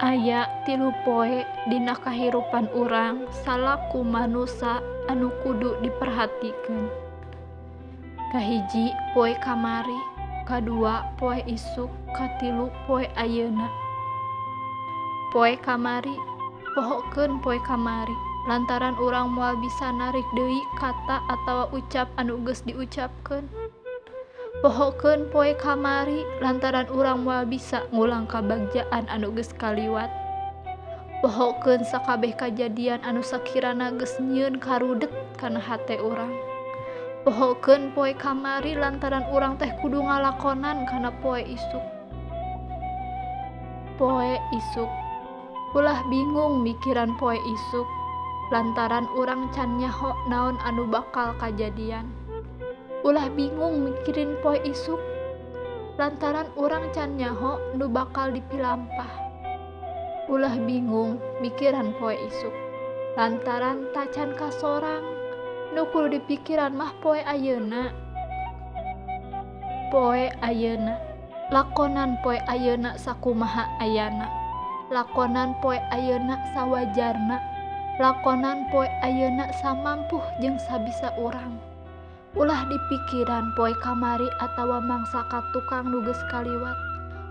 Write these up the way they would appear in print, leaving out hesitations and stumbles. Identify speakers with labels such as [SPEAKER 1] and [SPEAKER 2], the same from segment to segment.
[SPEAKER 1] Aya 3 poe dina kahirupan urang salaku manusa anu kudu diperhatikeun. Kahiji poe kamari, kadua poe isuk, katilu poe ayeuna. Poe kamari, pohokeun poe kamari, lantaran urang moal bisa narik deui kata atawa ucap anu geus diucapkeun. Pohokeun poe kamari lantaran urang moal bisa ngulang kabagjaan anu geus kaliwat. Pohokeun sakabeh kajadian anu sakirana geus nyieun karudet kana hate urang. Pohokeun poe kamari lantaran urang teh kudu ngalakonan kana poe isuk. Poe isuk, ulah bingung mikiran poe isuk lantaran urang can nyaho naon anu bakal kajadian. Ulah bingung mikirin poe isuk lantaran urang can nyaho nu bakal dipilampah. Ulah bingung mikiran poe isuk lantaran tacan kasorang nu kudu dipikiran mah poe ayeuna. Poe ayeuna, lakonan poe ayeuna sakumaha ayana, lakonan poe ayeuna sawajarna, lakonan poe ayeuna samampuh jeung sabisa urang. Ulah dipikiran poe kamari atawa mangsa ka tukang nu geus kaliwat.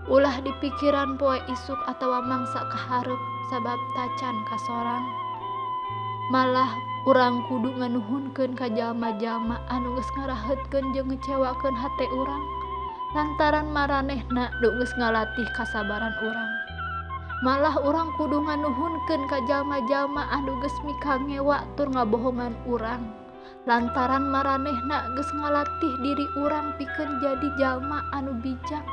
[SPEAKER 1] Ulah dipikiran poe isuk atawa mangsa kahareup sabab tacan kasorang. Malah urang kudu nganuhunkeun ka jalma-jalma anu geus ngaraheutkeun jeung ngecewakeun hate urang lantaran maranehna nu geus ngalatih kasabaran urang. Malah urang kudu nganuhunkeun ka jalma-jalma anu geus mikangewa tur ngabohongan urang lantaran maranehna geus ngalatih diri urang pikeun jadi jalma anu bijak.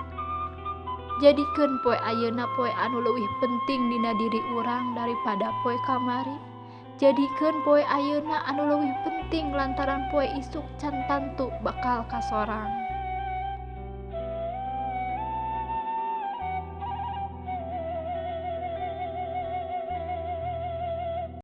[SPEAKER 1] Jadikeun poe ayeuna poe anu leuwih penting dina diri urang daripada poe kamari. Jadikeun poe ayeuna anu leuwih penting lantaran poe isuk can tantu bakal kasorang.